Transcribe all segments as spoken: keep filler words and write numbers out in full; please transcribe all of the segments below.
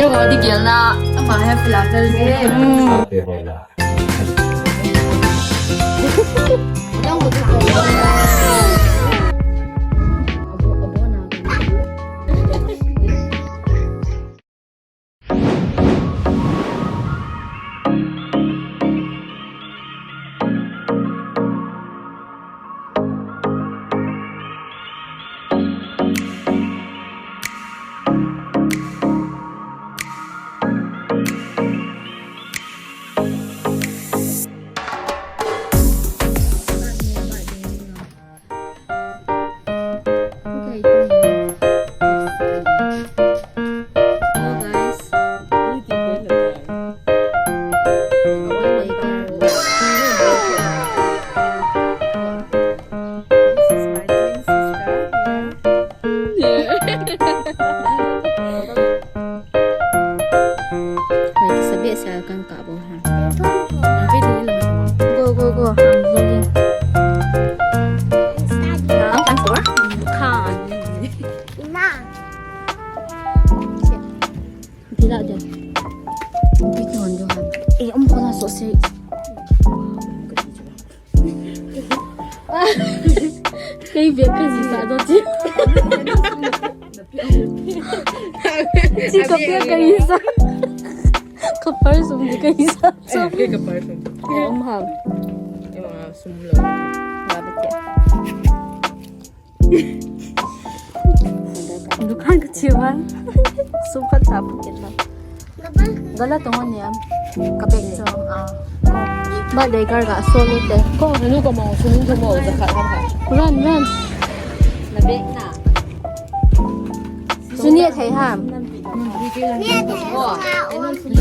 Di gel na, ama he filter je. Hmm. Go, go, go. Bila dia. Kita on dia. Eh, om kau nak sosai. Kei bia kei sa do chi. Chi ka bia kei sa. Ka par sum ni kei sa. Eh, kei ka par sum. Om ham. Em, ah, sum lo. Ba ba. Dukan kecil kan. Suka tak pun kita. Gala tong ni am. Kabek so. Ah. Ba dei gar ga so lu te. Ko nu ko mo sum ko mo zakat kan. Run, run. Na bek na. Suni thei ham. Oh, eno sum.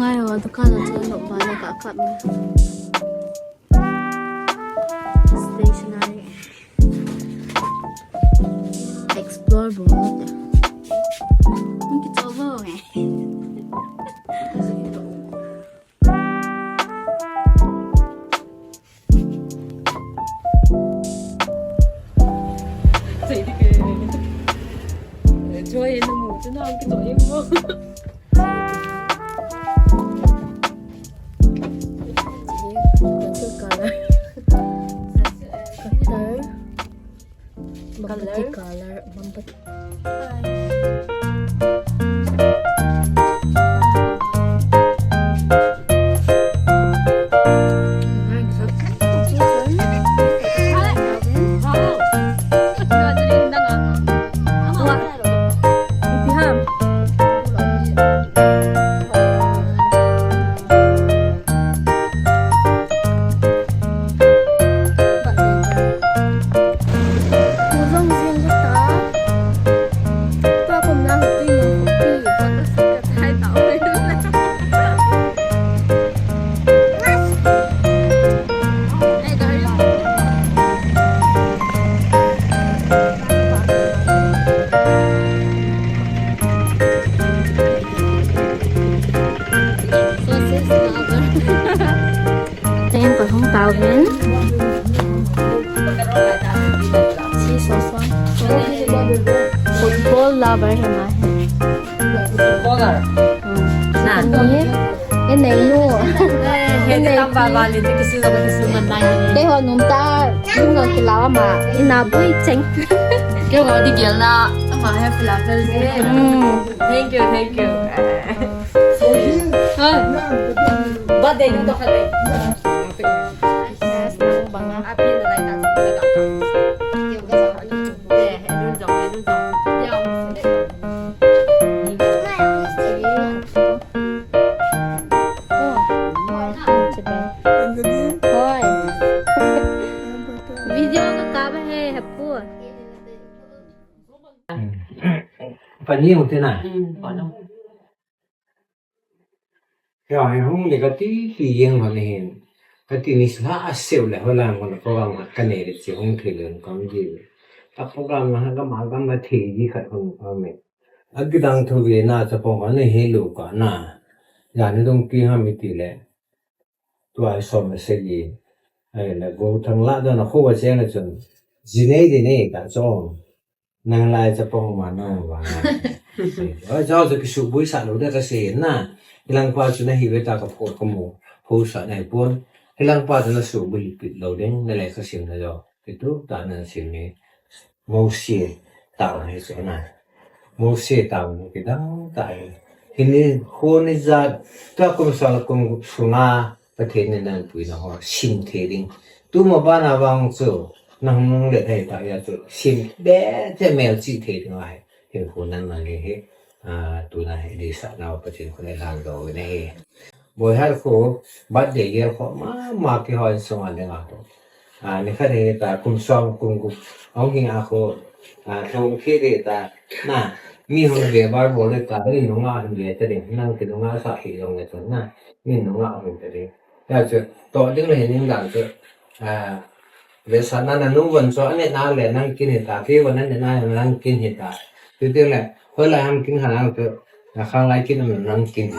Ngai wa dukan na chon lo ba na ka kap ni. Stationery. Explore bo. Ang kito bo eh. Color. Color. Color. Ten ko hung tau hin. Si so so. Football lover hi ma hi. Footballer. Hmm. Na. Ni. Enei nu. Eh, he tam ba ba li te kisi lo kisi man nai. Te ho num ta, num ga kilawa ma. Ina bui cheng. Kei ho di gel na. Ama he filter je. Hmm. Thank you, thank you. Birthday nung to khat. Hoi. Video ka kap he, hepu. Pani hote na. Ya, he hung le kati ti jeng ho le hin. Kati ni sa a seu le ho lang ho ko ga ma ka ne le chi hung thei le kam ji. Ta program na ha ga ma ga ma thei ji khat hung a me. A ki dang thu ve na cha pong ho ne he lu ka na. Ya ne dong ki ha mi ti le. Tua som le se ji. Ai, na go thang la da na kho wa che na chun. Ji nei di nei ta chong. Nang lai chapang ma na wa. Ai, chao chu kisu bui sa lo da ka se na. Hilang pa chu na hi ve ta ka pho ka mo. Pho sa na hi pon. Hilang pa chu na su bui pit lo ding na lai ka sim na jo. Kitu ta na sim ni. Mose tao hi chu na. Mose tao hi kidang ta hi. Hini khoni jat ta kum sal kum sunga Pathen in ahin puina ho sim thei ding. Tuma bana vang chu na hung le thei ta ya chu sim be te mel chi thei ding ahi. Hin khu nan na ni hi. A, tuna hi di sa na Pathen khu le lang do ne hi. Boihar khu birthday gel khu mama kihoi sunga le nga to. A, ni khat hi ta kum som kum gup. Hung hi a khu, a, thong khi de ta. Na, mi hung ve bar bol de ta, mi nunga hung ve ta ding. Nang ki nunga sa hi jong le ta na. Mi nunga hung ta ding. Ya chu, to ding le ning dan chu. A, ve sa na na nu von chu ane na le nang kin hi ta. Ki von ane na nang kin hi ta. Tu ding le, hoi la hang kin ha nang chu. Na khang lai kin nang kin hi.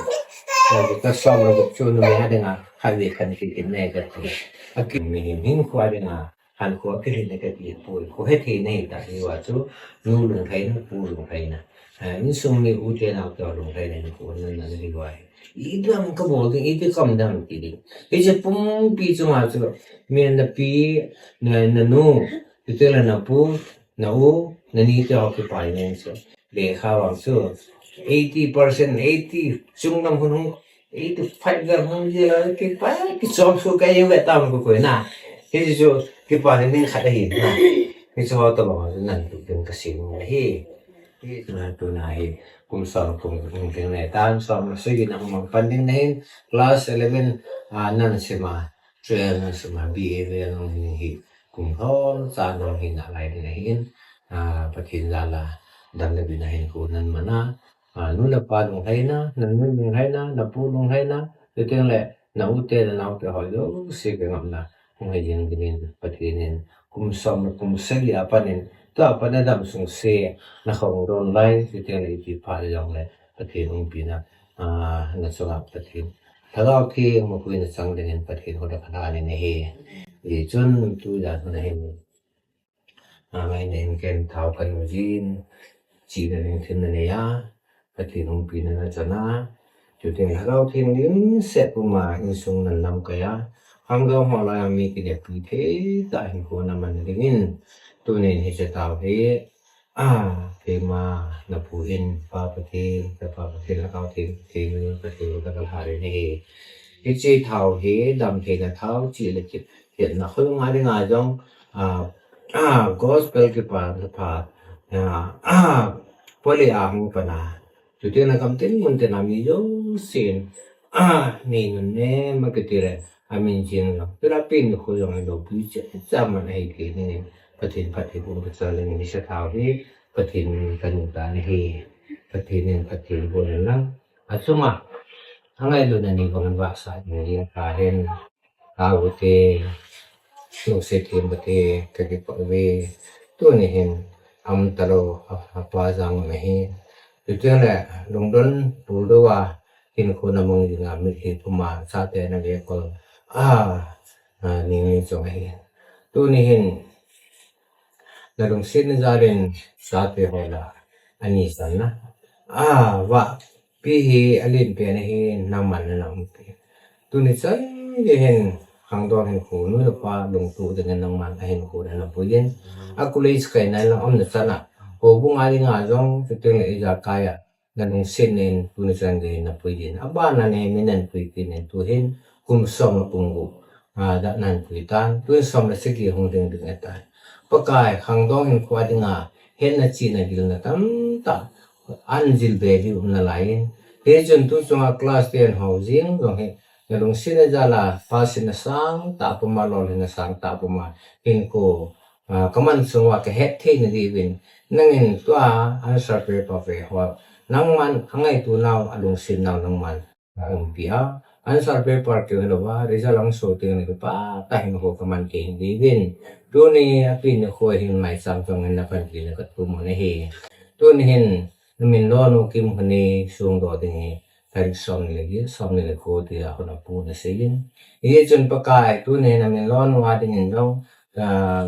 Ya chu, ta som lo chu nu ya ding a. Kha ve khan ki kin ne ka ti. A kin mi hin hin khwa ding a. Han khu a kihei na ka ti poi, khu he thei nei ta hi wa chu, nu lunglhaina, pu lunglhaina. A, insung mi u te nau te lunglhaina ni khu nan nan hi wa. I dam ka bol ding, i ti kam dam ti ding. Hi che pumpi chu ma chu, mi na pi, na, na nu, ti te la na pu, na u, na ni te ho ki pai nei chu. Lekha vang chu eighty percent, eighty chung lam hun hung, eighty five lam hung je la, kipa, kichom su ka ye ve tam ko ko na. Hi chu kipa ni ning khat ahi na. Hi chu ho to lo nan tu ding ka sim na hi. Hi na tu na hi. Kum som kum kum ding na tan som su gi na hung pan ding na hin. Class eleven, a, nan sima. Twelve nan sima. B A ve nung hin hi. Kum thom cha nung hin a lai ding na hin. A, Pathen jal a. Dam le bi na hin ko nan mana. A, nu le pa lunglhaina, na nu lunglhaina, na pu lunglhaina, tu teng le, na u te, na nau te ho jouse ka ngapna, hung hei jing dingin, Pathen in, kum som, kum sagi a panin, tua pat a dam sung se, na khong don lai, tu teng le ipi pha le jong le, Pathen umpi na, a, na chunga Pathen. Lhagao Theng, mapui na chang dingin, Pathen hoda khat a ni na hi. Hi chun, tu jan na hin. A, ngai nei in ken thao ka nu jin, chi na ning thin na nei a, Pathen umpi na na chana. Chuteng Lhagao Theng lim set puma insung nan lam kai a. Khangdong ho lai a mi kile pui thei ta hin khu na man dingin. Tunin hiche tao hi, a, keima na pu in Pa Pathen, ka Pa Pathen, Lhagao Theng, Theng Pathen ka ka lha ri ni hi. Hiche thao hi dam thei na thao chi le chi. Hetna khol nga ding a jong, a, a, gospel kipa, pha, a, a, poli a hung pana. Chuteng le gam teng mun teng a mi jousen, a, nei nun ne ma kiti le, a min jing jong. Tua pen khu jong lo pi che, cha man ahi kei ni, Pathen, Pathen pu pa cha le ni sa thao hi, Pathen ka nu ta ni hi, Pathen in Pathen pu na lang. A chunga, a ngailutna ni vang va sa ni ka hin. Ka u te, lungset them u te, ka kipa ve. Tuni hin, am talo, a, a pa jang na hi. Chuteng le, lungdon, tul do a, hin khu na mong jing a, mit hi puma, sa te na ve kol. A, a, ni ni chong hi. Tuni hin, na lungset na jal in, sa te ho la, ani san na. A, va, Pi hi a len pen ahi, nangman na um pi. Tuni chan gei hin, khangdong hin khu, nu le pa lungtup dingin nangman a hin khu na na pui in. A college kai na lang um na chan a. Houbung a ding a jong, chuteng le ijakai a. Na lungset in, tuni chan gei na pui in. A ban a ne, mi nan pui pi in, tu hin, kum som le kum gup. A, da nan pui tan, tu hin som le sagi hung ding ding a tan. Pakai, khangdong hin khu a ding a, hetna chihna gilna tamtah. An jil be hi um na lai in. Hichun tu chunga class ten ho jing jong hi. Na lungset na jal a, pass in na sang tah puma lolhin na sang tah puma. Hin khu, a, ka man sung uva ka het thei na diuvin. Nangin tua answer paper ve ho. Nangman a ngaito nau a lungset nau nangman. Umpi a, answer paper keu hilou a, result ahung so teng le kipa tah in khu ka man thei hin diuvin. Tuni a pen ni khu hin maicham chang in na pan pi na ka thum u na hi. Tuni hin, na min lo nu Kimhonei sung do ding hi. tarik somni le get, somni le ko tia hung apu na seiyin. Hijeh chun Pakai tuni hin amin lon uva dingin jong, ah,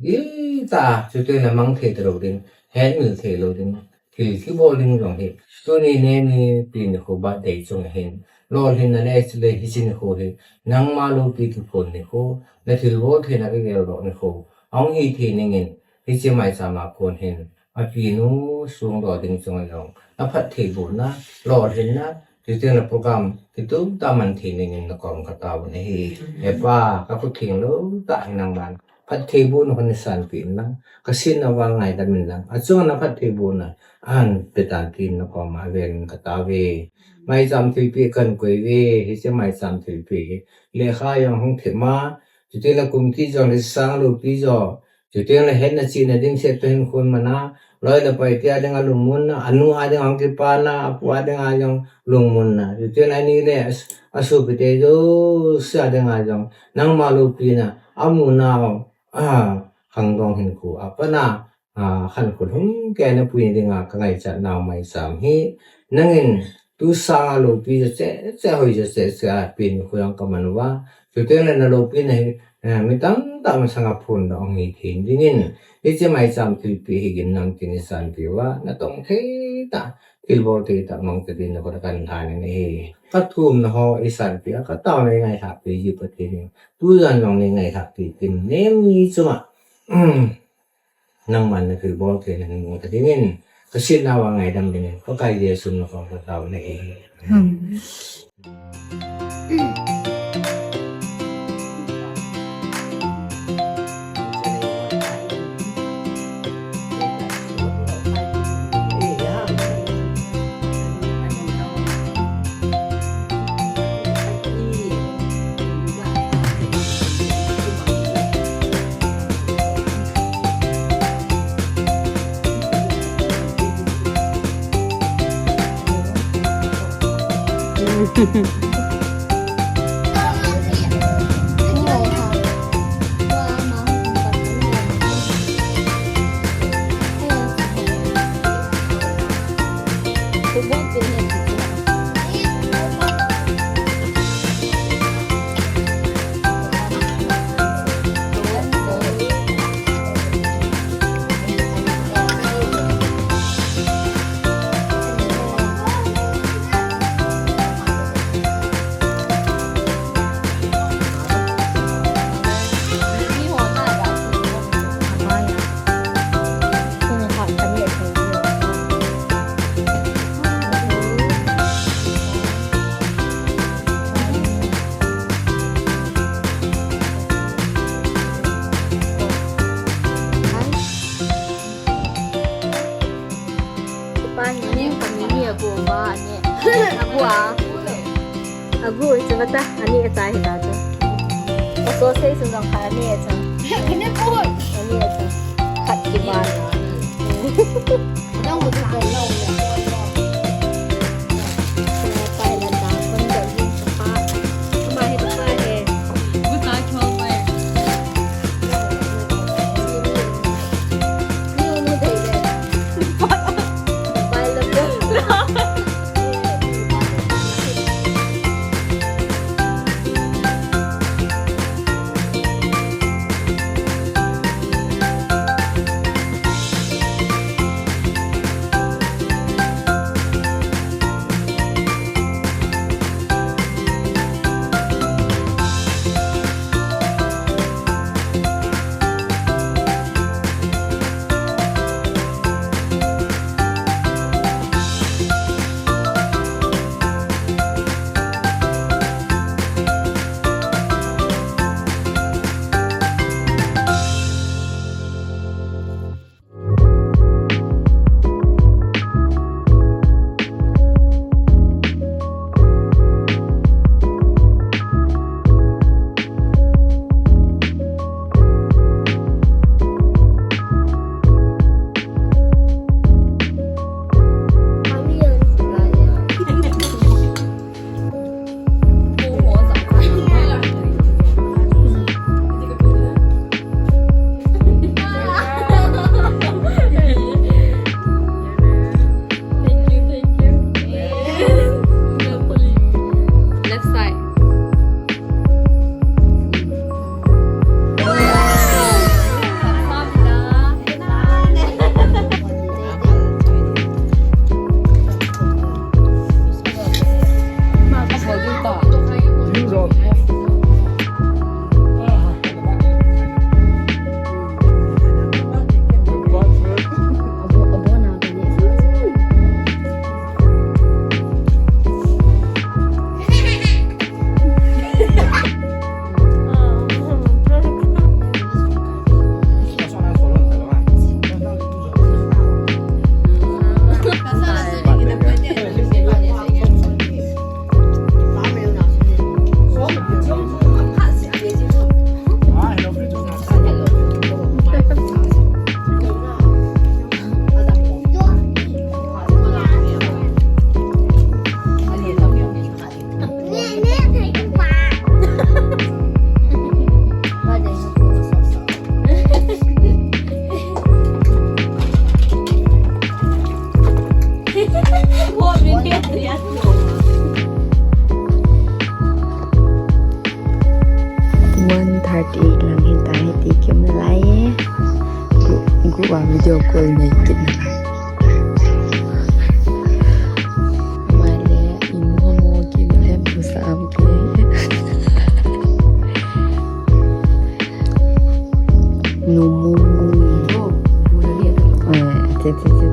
giltah, chuteng le mang thei talou ding, hetmil thei lou ding, thil kibol ding jong hi. Tuni Neimi pi nikho birthday chung ahin. Lolhinna le chule hiche nikho hi nangma loupi kiphong nikho, na thilbol theina kigeldoh nikho ahung hi thei dingin, hiche maicham a kon hin apinu songdoh ding chunga jong aphattheibohna, lolhinna, chuteng le program kitum tah man thei dingin nakom kataovin ahi. He Pa, kakhutheng lou tah hi nangman phattheibohna kahin sanpeh in lang, kasetna uva ngaidam in lang, achunga na phattheibohna ahin petan tin nakoma avelin kataove. Maicham thilpeh kahin koi uve, hiche maicham thilpeh hi lekha jong hung them a, chuteng le kum kit jong le sang loupi jo, chuteng le hetna chihna ding seh toh hin khun mana, loi le pai tia dinga lungmonna, anu a dinga hung kipana, apu a dinga jong lungmonna, chuteng le ani le as-, asopite jouse a dinga jong nangma loupina, amunau, ah, khangdong hinkho a pat a, ah, khankho lhumkei a napui dinga kangaichat nau maicham hi, nangin tu sanga loupi jo cheh cheh, hoi jo cheh cheh a pen nikho jong kaman uva, chuteng le na loupina hi, eh, mi tamtah masanga phondoh ahung hi thei dingin, hiche maicham thilpeh hi gimnamtah in eisanpeh uva, natong thei tah, thilbol thei tah mang tadin nakhut a kahin lhan in ahi. Kathumna ho eisanpeh a, kataona eingailhahpeh ji Pathen in tujan jong neingailhahpeh tin, Neimi chunga, um, nangman na thilbol theina neimu tadingin, kasetna uva ngaidam dingin Pakai Jesu min a kataovin ahi. Amen. Ani, ani agu ba, ani. Agu a. Agu, hiche bata, ani acha hita chu. Aso sei chu jong kha ani acha. Ani acha. Khat kiba. Party lang hin ta, hiti kium nalai e. Group, group a video call nei kit nalai. Mai le, imu hamu kium le, pusa am ke. Numu. Eh, che, che, che.